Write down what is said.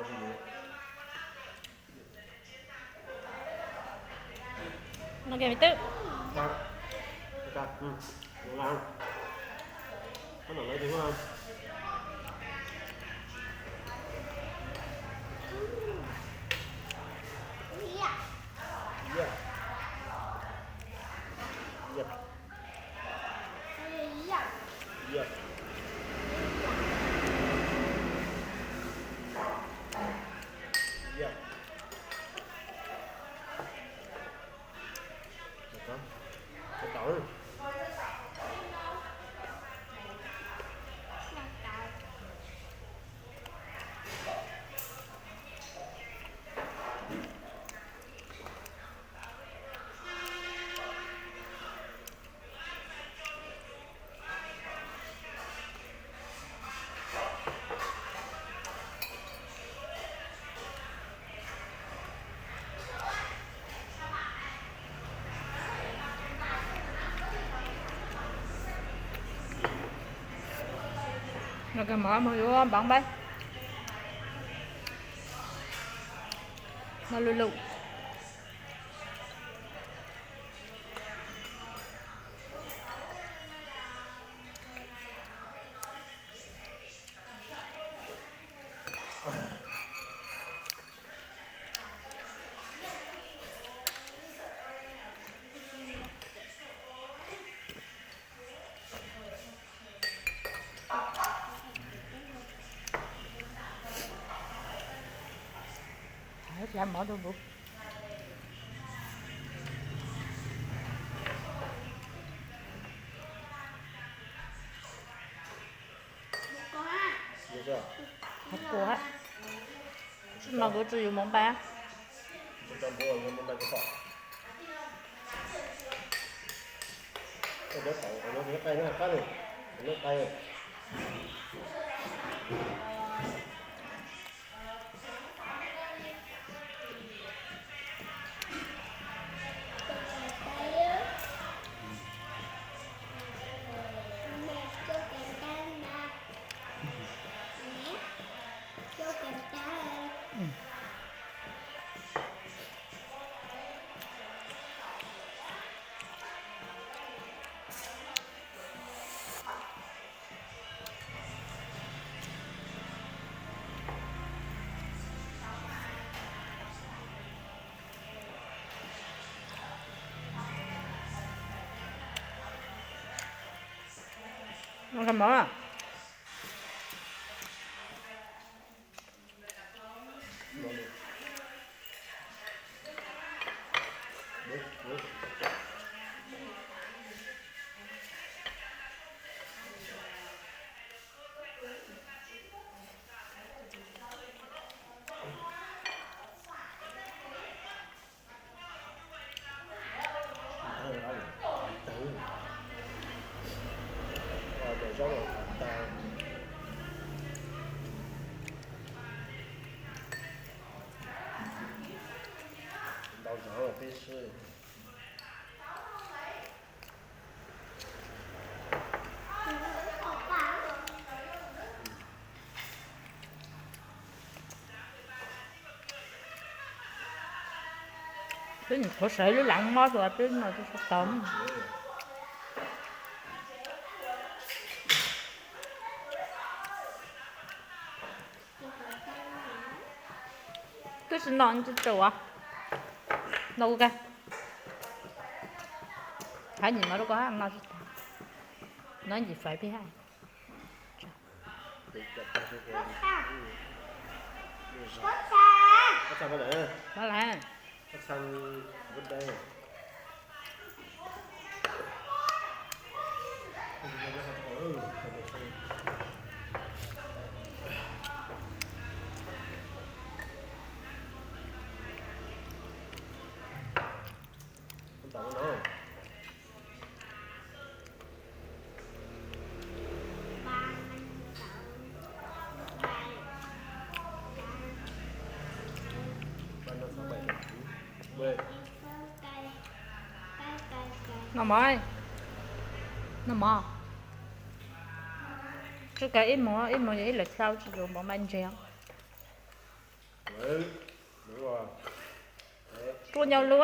No kiag me twb. No kag mov mus yuav npav npaib. No lug lug. Mov rau kuv. Hais kua, no kuv tsis yuav mov npab. Peb nyuam qhuav sawv lub lav mob rau peb no tau. Twb tsis no tsis tau. No kuv ka. Hais nyim no rau koj, no tsis tau. No ncim fais peb hais. Noj mov, noj mov. Tsub kav ib moos, ib moos yog ib lwm thawj tsis yuav mov npab ntse. Rua nyaus lub.